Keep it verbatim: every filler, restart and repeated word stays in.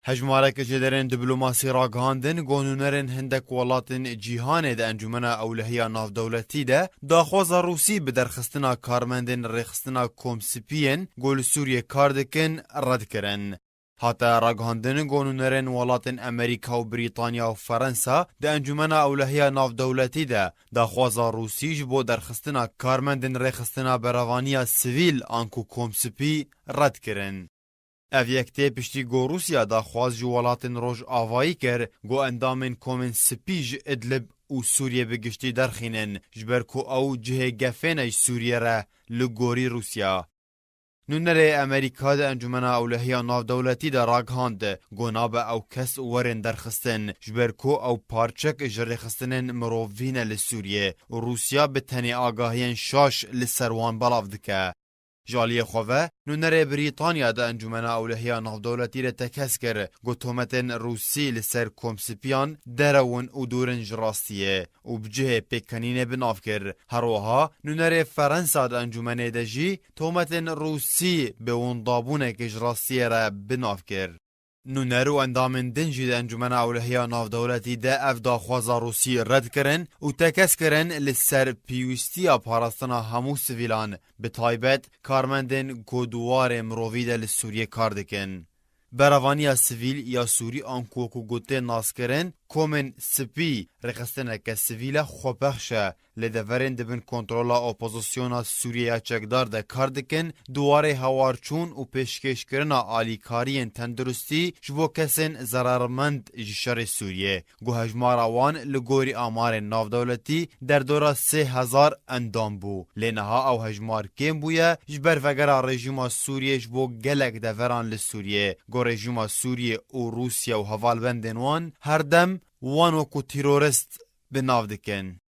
Hejmarek ji derên diplomasî ragihandin ku nûnerên hindek welatên cîhanê di Encûmena Ewlehiya Navdewletî de daxwaza Rûsî bi derxistina karmendên rêxistina komsipiyên ku li Sûriyê kar dikin red kirin. Hate ragihandin ku nûnerên welatên Amerîka û Brîtanya û Ferensa di Encûmena Ewlehiya Navdewletî de daxwaza Rûsî ji bo derxistina karmendên rêxistina berevaniya sivîl anku komsipî red kirin. Ev yek tê piştî ku Rûsya daxwaz ji welatên Rojavayî kir ku endamên komên sipî ji Idlib û Sûriyê bi giştî derxînin, ji ber ku ew cihê gefê ne ji Sûriyê re li gorî Rûsya. Nûnerê Amerîka di Encûmena Ewlehiya Navdewletî de ragihand ku nabe ew kes werin derxistin, ji ber ku ew parçek ji rêxistinên mirovî ne li Sûriyê û Rûsya bi tenê agahiyên şaş li ser wan belav dike. Ji aliyê xwe ve, nûnerê Brîtanya di Encûmena Ewlehiya Navdewletî de tekez kir ku tometên Rûsî li ser komsipiyan derew in û dûr in ji rastiyê û bi cihê pêkenînê bi nav kir. Her wiha nûnerê Ferensa di encûmenê de jî tometên Rûsî bi windabûnekê ji rastiyê re bi nav kir. Nûner û endamên din jî di Encûmena Ewlehiya Navdewletî de ev daxwaza Rûsî red kirin û tekez kirin li ser pêwîstiya parastina hemû sivîlan, bi taybet karmendên ku di warê mirovî de li Sûriyê kar dikin. Berevaniya sivîl ya Sûrî anku wekî got tê naskirin, komên sipî rêxistineke sivîl e, xwepexş e, li deverên di bin kontrola opozisyona Sûriyê ya çekdar de kar dikin, di warê hewarçûn û pêşkêşkirina alîkariyên tenduristî ji bo kesên zerarmend ji şerê Sûriyê, ku hejmara wan li gorî amarên navdewletî derdora sê hezar endam bû. Lê niha ew hejmar kêm bûye ji ber vegera rejîma Sûriyê ji bo gelek deveran li Sûriyê, ku rejîma Sûriyê û Rûsya û hevalbendên wan her dem wan wekû terorist bi nav dikin.